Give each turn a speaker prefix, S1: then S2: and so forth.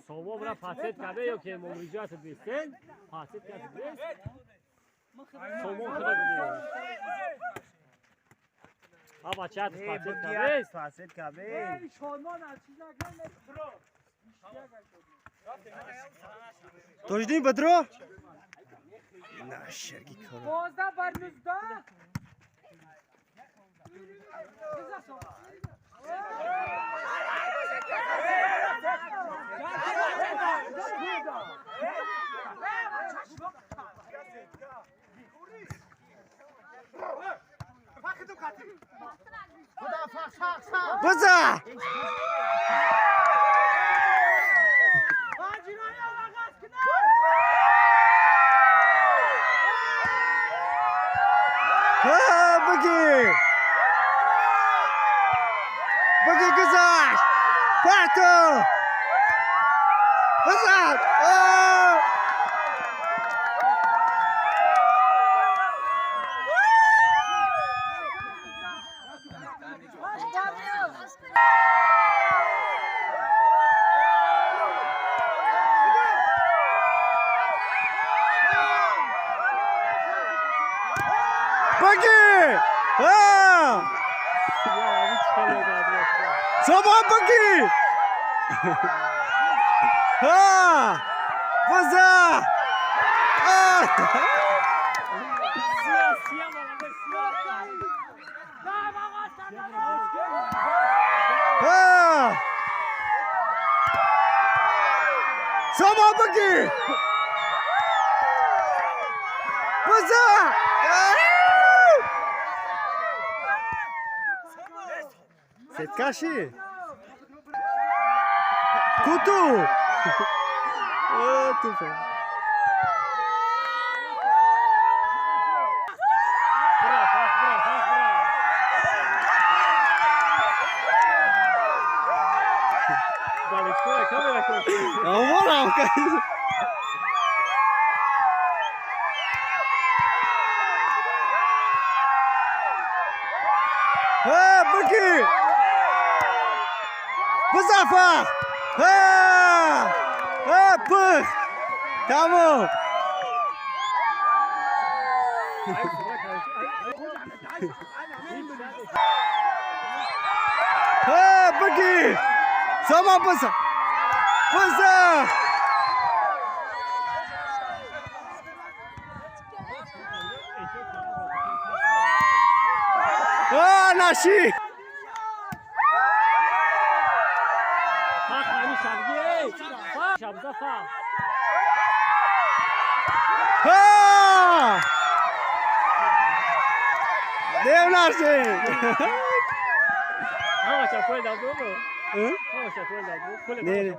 S1: Сомон ра пасет каде ё ки мумриҷат бистен пасет каде бист сомон худа бидӣ а бачат пасет каде
S2: пасет каде Тождин бадро на шерги кор
S3: 12 бар 19.
S2: Биза! Ҳа, бигир! Бигир гузашт! Парту! Бизан! Бигир! Ҳа! Сомон бигир! Ҳа! Биза! Ҳа! Сомон бигир! Биза! Сеткаши? Куту! О, туфа. Аморам. Ҳа, бигир! Бизафа! Ҳа! Ҳа, пых! Тамом! Ҳа, бигир! Сомон биза! Биза! Ҳа, наши! Ҳа! Дев наши! Не, не.